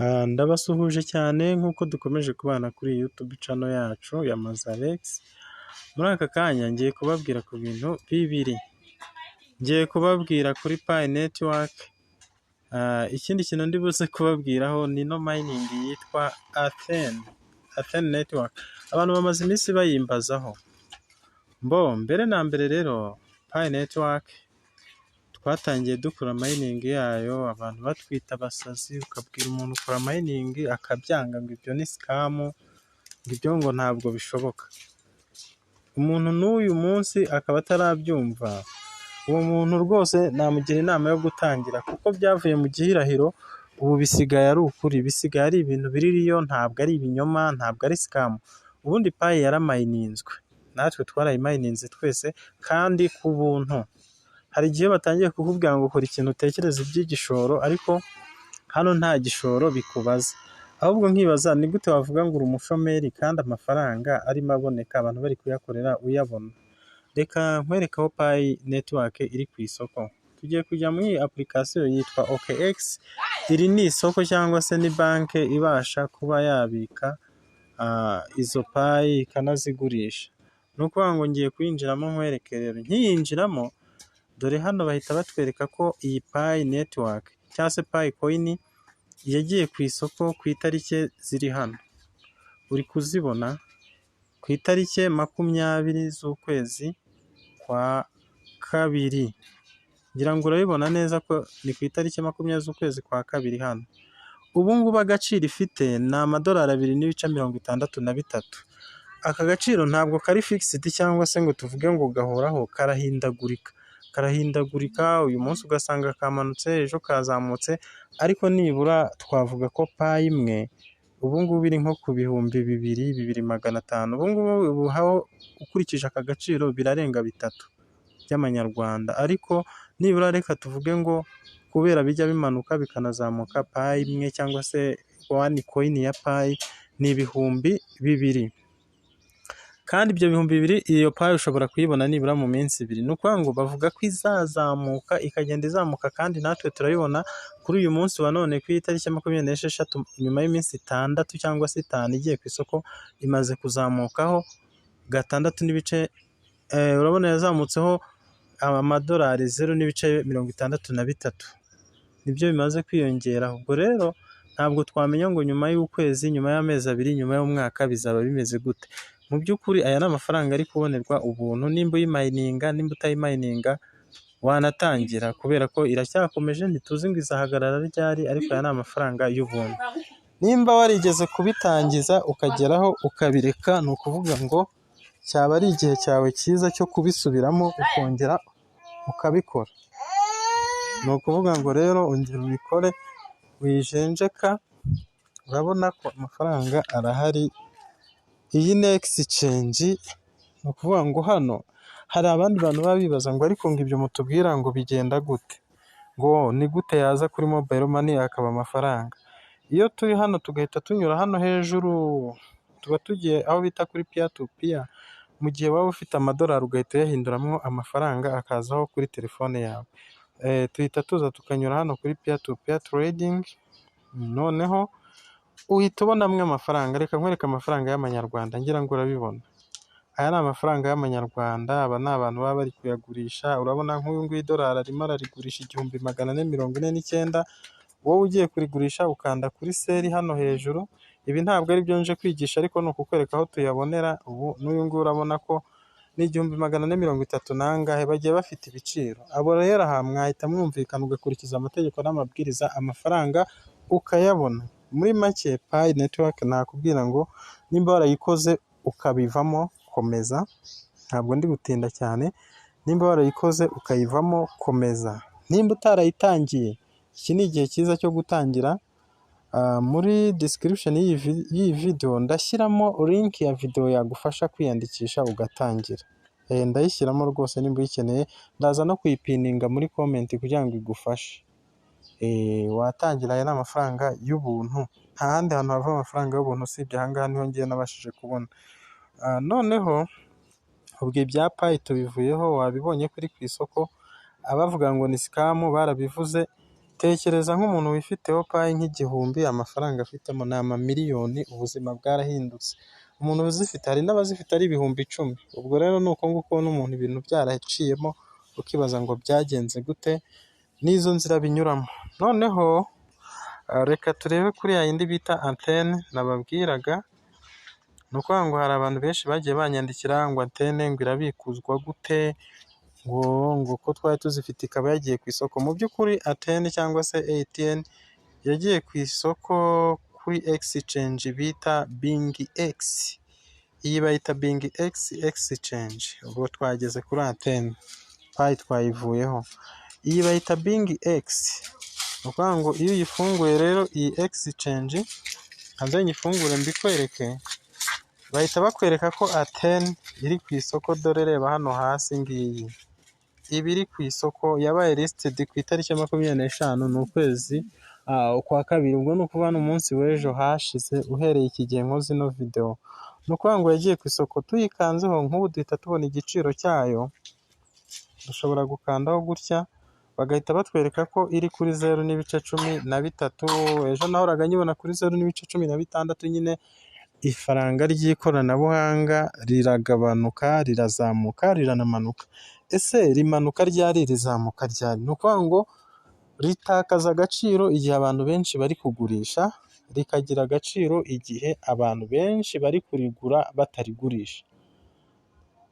Ndabasuhuje cyane nk'uko dukomeje kubana kuri YouTube channel yacu ya Mazarex. Muri aka kanya ngiye kubabwira ku bintu bibiri. Ngiye kubabwira kuri Pi Network, ikindi kintu ndi buze kubabwiraho ni ino mining yitwa Athene, Athene Network. Abantu bamaze iminsi bayimbazaho. Mbo mbere na mbere rero, Pi Network twatangiye dukora mining yayo, abantu batwita abasazi. Ukabwira umuntu ukora mining akabyanga ngo ibyo ni scam, ngo ibyo ngo ntabwo bishoboka. Umuntu n'uyu munsi akaba atarabyumva, uwo muntu rwose namugira inama yo gutangira, kuko byavuye mu gihirahiro, ubu bisigaye ari ukuri, bisigaye ari ibintu biri real, ntabwo ari ibinyoma, ntabwo ari scam. Ubundi Pi yaramayininzwe, natwe twarayimayininze twese kandi ku buntu. Hari igihe batangiye kukubwira ngo kora ikintu utekereza iby'igishoro, ariko hano nta gishoro bikubaza. Ahubwo nkibaza, ni gute wavuga ngo uri umushomeri kandi amafaranga arimo aboneka, abantu bari kuyakorera uyabona? Reka nkwereke aho Pi Network iri ku isoko. Tugiye kujya muri iyi application yitwa OKX. Iri ni isoko cyangwa se ni banki ibasha kuba yabika izo Pi ikanazigurisha. Ni ukuvuga ngo ngiye kuyinjiramo nkwereke rero. Nkiyinjiramo, dore hano bahita batwereka ko iyi Pi Network cyangwa se Pi coin yagiye ku isoko ku itariki ziri hano. Uri kuzibona, ku itariki 20 z'ukwezi kwa kabiri. Ngira ngo urabibona neza ko ni ku itariki 20 z'ukwezi kwa kabiri hano. Ubu ngubu agaciro ifite ni amadolari 2.63. Aka gaciro ntabwo kari fixed cyangwa se ngo tuvuge ngo gahoraho, karahindagurika. Karahindagurika, uyu munsi ugasanga kamanutse, ejo kazamutse, ariko nibura twavuga ko Pi imwe ubu ngubu iri nko ku 2000, 2500. Ubu ngubu ukurikije aka gaciro birarenga bitatu by'amanyarwanda, ariko nibura reka tuvuge ngo kubera bijya bimanuka bikanazamuka, Pi imwe cyangwa se one coin ya Pi ni 2000. Kandi ibyo 2000, iyo Pi ushobora kuyibona nibura mu minsi 2. Ni ukuvuga ngo bavuga ko izazamuka, ikagenda izamuka, kandi natwe turabibona kuri uyu munsi wa none, ku itariki 26, nyuma y'iminsi 6 cyangwa se 5 igiye ku isoko, imaze kuzamukaho gatandatu n'ibice, urabona yazamutseho amadolari 0.63, nibyo bimaze kwiyongera. Ubwo rero ntabwo twamenya ngo nyuma y'ukwezi, nyuma y'amezi 2, nyuma y'umwaka bizaba bimeze gute. Mu by'ukuri aya ni amafaranga ari kubonerwa ubuntu, nimba uyimayininga, nimba utayimayininga wanatangira, kubera ko iracyakomeje, ntituzi ngo izahagarara ryari, ariko aya ni amafaranga y'ubuntu. Nimba warigeze kubitangiza ukageraho ukabireka, ni ukuvuga ngo cyaba ari igihe cyawe cyiza cyo kubisubiramo ukongera ukabikora. Ni ukuvuga ngo rero ongera ubikore wijenjeka, urabona ko amafaranga arahari. Iyi ni exchange, ni ukuvuga ngo hano hari abandi bantu baba bibaza ngo ariko ngo ibyo mutubwira ngo bigenda gute? Ngo ni gute yaza kuri mobile money akaba amafaranga? Iyo turi hano tugahita tunyura hano hejuru, tuba tugiye aho bita kuri peer to peer, mu gihe waba ufite amadolari ugahita uyahinduramo amafaranga akazaho kuri telefone yawe. Tuhita tuza tukanyura hano kuri peer to peer trading, noneho uhita ubonamo amafaranga. Reka nkwereke amafaranga y'amanyarwanda, ngira ngo urabibona. Aya ni amafaranga y'amanyarwanda, aba ni abantu baba bari kuyagurisha. Urabona nk'uyu nguyu idolari arimo ararigurisha 1449, wowe ugiye kurigurisha ukanda kuri sell hano hejuru. Ibi ntabwo ari byo nje kwigisha, ariko ni ukukwereka aho tuyabonera. Ubu n'uyu nguyu urabona ko ni 1430 n'angahe, bagiye bafite ibiciro. Abo rero aha mwahita mwumvikana, ugakurikiza amategeko n'amabwiriza, amafaranga ukayabona. Muri make, Pi Network nakubwira ngo nimba warayikoze ukabivamo, komeza, ntabwo ndi gutinda cyane, nimba warayikoze ukayivamo komeza. Nimba utarayitangiye, iki ni igihe cyiza cyo gutangira. Muri description y'iyi video ndashyiramo link ya video yagufasha kwiyandikisha ugatangira. Ndayishyiramo rwose nimba uyikeneye, ndaza no kuyipininga muri comment kugira ngo igufashe. Watangira, aya ni amafaranga y'ubuntu, nta handi hantu hava amafaranga y'ubuntu usibye aha ngaha, niho ngiye nabashije kubona. Noneho ubwo ibya Pi tubivuyeho, wabibonye ko iri ku isoko, abavuga ngo ni scam barabivuze. Tekereza nk'umuntu wifiteho Pi nk'igihumbi, amafaranga afitemo ni amamiliyoni, ubuzima bwarahindutse. Umuntu uzifite, hari n'abazifite ari 10,000. Ubwo rero ni uko nguko ubona umuntu ibintu byaraciyemo, ukibaza ngo byagenze gute, n'izo nzira binyuramo. Noneho reka turebe kuri ya yindi bita Athene nababwiraga, ni ukuvuga ngo hari abantu benshi bagiye banyandikira ngo Athene ngo irabikuzwa gute, ngo ko twari tuzifite ikaba yagiye ku isoko. Mu by'ukuri Athene cyangwa se ATN yagiye ku isoko kuri exchange bita BingX. Iyi bayita BingX exchange. Ubwo twageze kuri Athene, Pi twayivuyeho. Iyi bayita BingX. Ni ukuvuga ngo iyo uyifunguye rero iyi exchange, hanze nyifungure mbikwereke, bahita bakwereka ko Athene iri ku isoko. Dore reba hano hasi ngiyi. Iba iri ku isoko, yabaye listed ku itariki ya 25, ni ukwezi kwa kabiri, ubwo ni ukuvuga ni umunsi w'ejo hashize uhereye iki gihe nkoze ino video. Ni ukuvuga ngo yagiye ku isoko, tuyikanzeho nk'ubu duhita tubona igiciro cyayo, dushobora gukandaho gutya bagahita batwereka ko iri kuri 0.13, ejo nahoraga nyibona kuri 0.16. Nyine ifaranga ry'ikoranabuhanga riragabanuka, rirazamuka, riranamanuka. Ese rimanuka ryari, rizamuka ryari? Ni ukuvuga ngo ritakaza agaciro igihe abantu benshi bari kugurisha, rikagira agaciro igihe abantu benshi bari kurigura batarigurisha.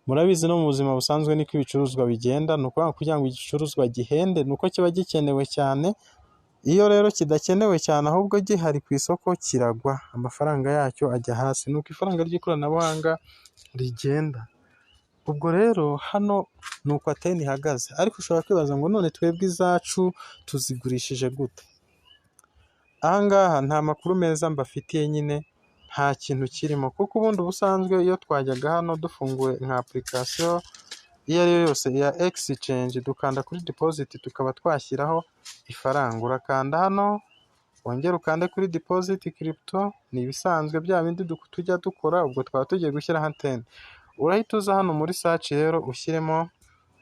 Murabizi no mu buzima busanzwe niko ibicuruzwa bigenda, ni ukuvuga ngo kugira ngo igicuruzwa gihende ni uko kiba gikenewe cyane, iyo rero kidakenewe cyane ahubwo gihari ku isoko kiragwa, amafaranga yacyo ajya hasi, ni uko ifaranga ry'ikoranabuhanga rigenda. Ubwo rero hano ni uko Athene ihagaze, ariko ushobora kwibaza ngo none twebwe izacu tuzigurishije gute? Aha ngaha nta makuru meza mbafitiye nyine, nta kintu kirimo, kuko ubundi ubusanzwe iyo twajyaga hano dufunguye nka application iyo ari yo yose ya exchange, dukanda kuri deposit tukaba twashyiraho ifaranga. Urakanda hano wongere ukande kuri deposit crypto, ni ibisanzwe bya bindi tujya dukora, ubwo twaba tugiye gushyiraho Athene. Urahita uza hano muri search rero ushyiremo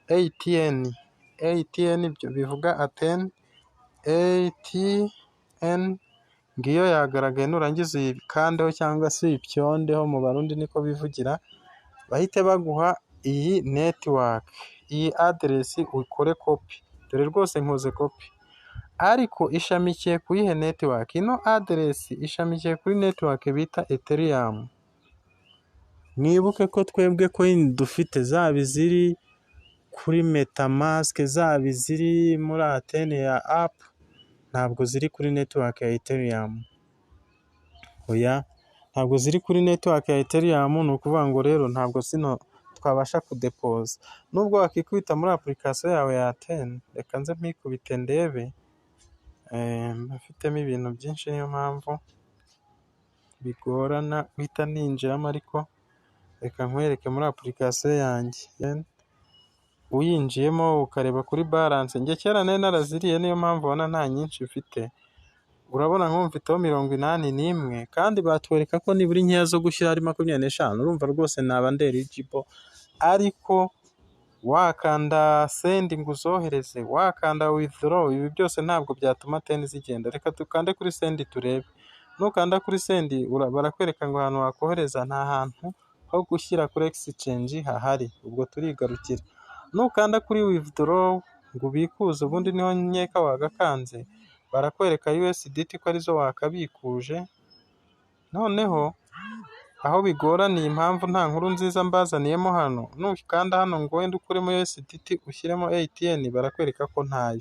ATN, ATN bivuga Athene, ATN ngiyo yagaragaye, nurangiza uyikandeho cyangwa se uyipyondeho, mu Barundi niko bivugira, bahite baguha iyi network, iyi aderesi ukore copy, dore rwose nkoze copy, ariko ishamikiye ku yihe network? Ino aderesi ishamikiye kuri network bita Ethereum. Mwibuke ko twebwe coin dufite zaba iziri kuri MetaMask, zaba iziri muri Athene ya app, ntabwo ziri kuri network ya Ethereum. Oya, ntabwo ziri kuri network ya Ethereum, ni ukuvuga ngo rero ntabwo zino twabasha kudepoza. Nubwo wakikubita muri application yawe ya Athene, reka nze mpikubite ndebe, mfitemo ibintu byinshi niyo mpamvu bigorana guhita ninjiramo, ariko reka nkwereke muri application yanjye. Uyinjiyemo ukareba kuri balance, njye kera nari naraziriye niyo mpamvu ubona nta nyinshi mfite, urabona nk'ubu mfiteho 81 kandi batwereka ko nibura inkeya zo gushyira ari 25, urumva rwose naba ndi eligible, ariko wakanda send ngo uzohereze, wakanda withdraw, ibi byose ntabwo byatuma Athene zigenda. Reka dukande kuri send turebe. Nukanda kuri send barakwereka ngo ahantu wakohereza nta hantu ho gushyira kuri exchange hahari, ubwo turigarukira. Nukanda kuri withdraw ngo ubikuze, ubundi niho nkeka wagakanze, barakwereka USDT ko arizo wakabikuje, noneho aho bigoraniye impamvu nta nkuru nziza mbazaniyemo hano, nukanda hano ngo wenda ukuremo USDT ushyiremo ATN, barakwereka ko ntayo,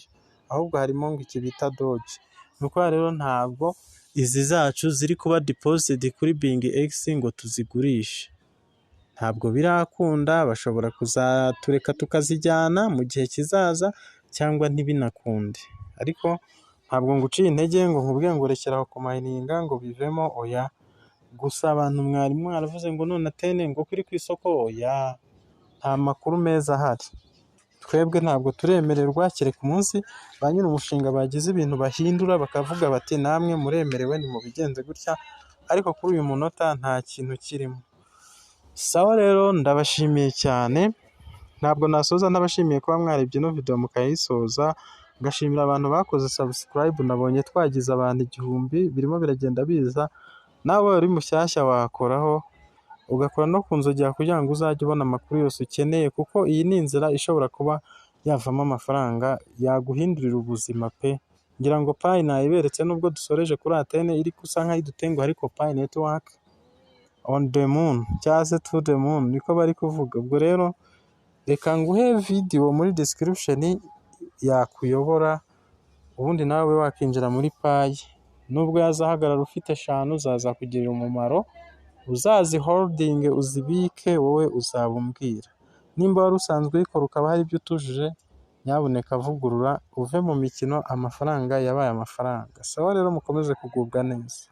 ahubwo harimo ngo iki bita Doge. Ni ukuvuga rero ntabwo izi zacu ziri kuba deposit kuri BingX ngo tuzigurishe, ntabwo birakunda, bashobora kuzatureka tukazijyana mu gihe kizaza cyangwa ntibinakunde, ariko ntabwo nguciye intege ngo nkubwire ngo rekera aho kumayininga ngo bivemo, oya. Gusa abantu mwari mwaravuze ngo none Athene ngo ko iri ku isoko, oya, nta makuru meza ahari. Twebwe ntabwo turemererwa, kereka umunsi ba nyir'umushinga bagize ibintu bahindura bakavuga bati namwe muremerewe nimubigenze gutya, ariko kuri uyu munota nta kintu kirimo. Sawa rero ndabashimiye cyane, ntabwo nasoza ntabashimiye kuba mwarebye ino video mukayisoza. Ngashimira abantu bakoze subscribe, nabonye twagize abantu 1000, birimo biragenda biza. Nawe uri mushyashya wakoraho, ugakora no ku nzogera kugira ngo uzajye ubona amakuru yose ukeneye, kuko iyi ni inzira ishobora kuba yavamo amafaranga yaguhindurira ubuzima pe. Ngira ngo Pi nayiberetse, nubwo dusoreje kuri Athene iri gusa nkaho idutenguha, ariko Pi Network on the moon cyangwa se to the moon niko bari kuvuga. Ubwo rero reka nguhe video muri description yakuyobora, ubundi nawe wakinjira muri Pi. Nubwo yazahagarara ufite 5 zazakugirira umumaro, uzaziholdinge uzibike, wowe uzaba umbwira. Nimba wari usanzwe uyikora ukaba hari ibyo utujuje, nyabuneka vugurura uve mu mikino, amafaranga yabaye amafaranga. Sawa rero, mukomeze kugubwa neza.